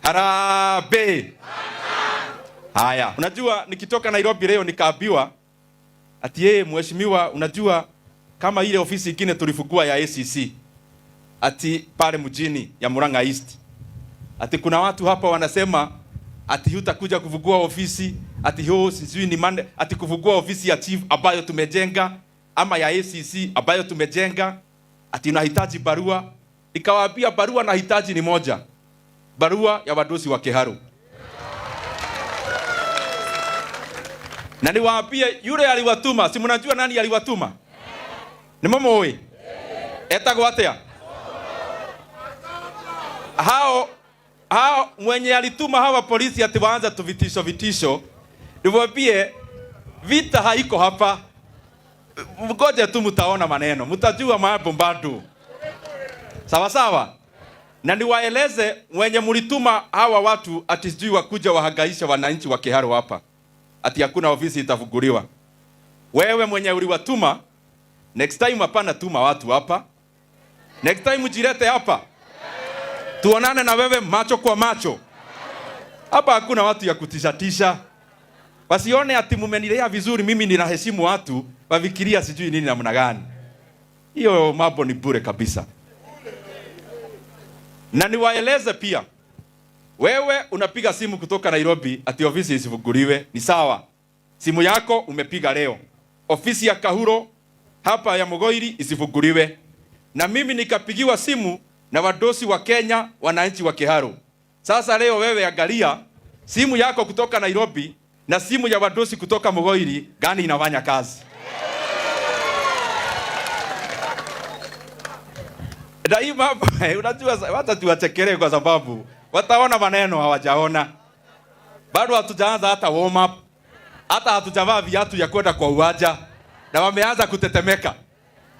Harambee! Haya, unajua nikitoka Nairobi leo nikaambiwa ati yeye mheshimiwa, unajua kama ile ofisi ingine tulifungua ya ACC ati pale mjini ya Murang'a East, ati kuna watu hapa wanasema ati hutakuja kufungua ofisi ati hiyo sijui ni mande, ati kufungua ofisi ya chief ambayo tumejenga ama ya ACC ambayo tumejenga, ati unahitaji barua. Nikawaambia barua nahitaji ni moja, barua ya wadosi wa Kiharu. Na niwaambie yule aliwatuma, si mnajua nani aliwatuma? Ni mumui? Etagwo atia? Hao mwenye alituma hawa polisi ati waanza tu vitisho vitisho, niwaambie vita haiko hapa. Mgoje tu mtaona maneno, mtajua mambo bado. Sawa sawa. Na niwaeleze mwenye mlituma hawa watu ati sijui wakuja wahangaisha wananchi wa Kiharu hapa, ati hakuna ofisi itafunguliwa. Wewe mwenye uliwatuma, next time hapana tuma watu hapa. Next time jilete hapa, tuonane na wewe macho kwa macho. Hapa hakuna watu ya kutishatisha. Wasione ati mumenilea vizuri, mimi ninaheshimu watu, wafikiria sijui nini namna gani. Hiyo mambo ni bure kabisa. Na niwaeleze pia, wewe unapiga simu kutoka Nairobi ati ofisi isifunguliwe, ni sawa. Simu yako umepiga leo, ofisi ya Kahuro hapa ya Mugoiri isifunguliwe. Na mimi nikapigiwa simu na wadosi wa Kenya, wananchi wa Kiharu. Sasa leo wewe angalia simu yako kutoka Nairobi na simu ya wadosi kutoka Mugoiri, gani inafanya kazi? Na hii mambo unajua, wacha tuwachekelee kwa sababu wataona maneno hawajaona. Bado hatujaanza hata warm up, hata hatujavaa viatu ya kwenda kwa uwanja na wameanza kutetemeka.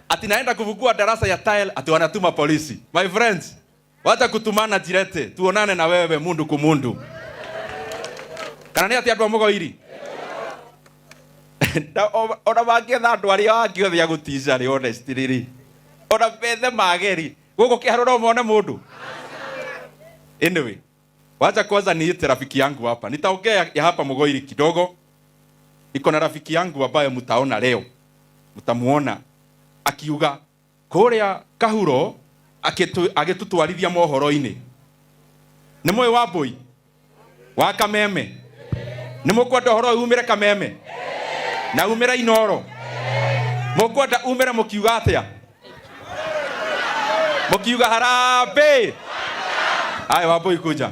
Ati naenda kufungua darasa ya tile, ati wanatuma polisi. My friends, wacha kutumana, jirete, tuonane na wewe mundu kumundu. Kana ni ati andu a Mugoiri? Na ona mangĩetha andũ arĩa angĩ othe a gũtica rĩ, honestly rĩ, ona bethe mageri gũkũ Kĩharũ no mone mũndũ. Anyway, wacha kwanza niite rafiki yangu hapa. Nitaongea ya hapa Mugoiri kidogo. Niko na rafiki yangu ambaye mtaona leo, mtamuona akiuga kuria Kahuro agĩtũtwarithia mohoro-inĩ. Nĩ mũĩ Wambui wa Kameme? Nĩ mũkwenda ũhoro ũyũ umĩre Kameme na umĩre Inoro? Mũkwenda umĩre mũkiuga atĩa? Mũkiuga harambee. Haya, Wambui kuja.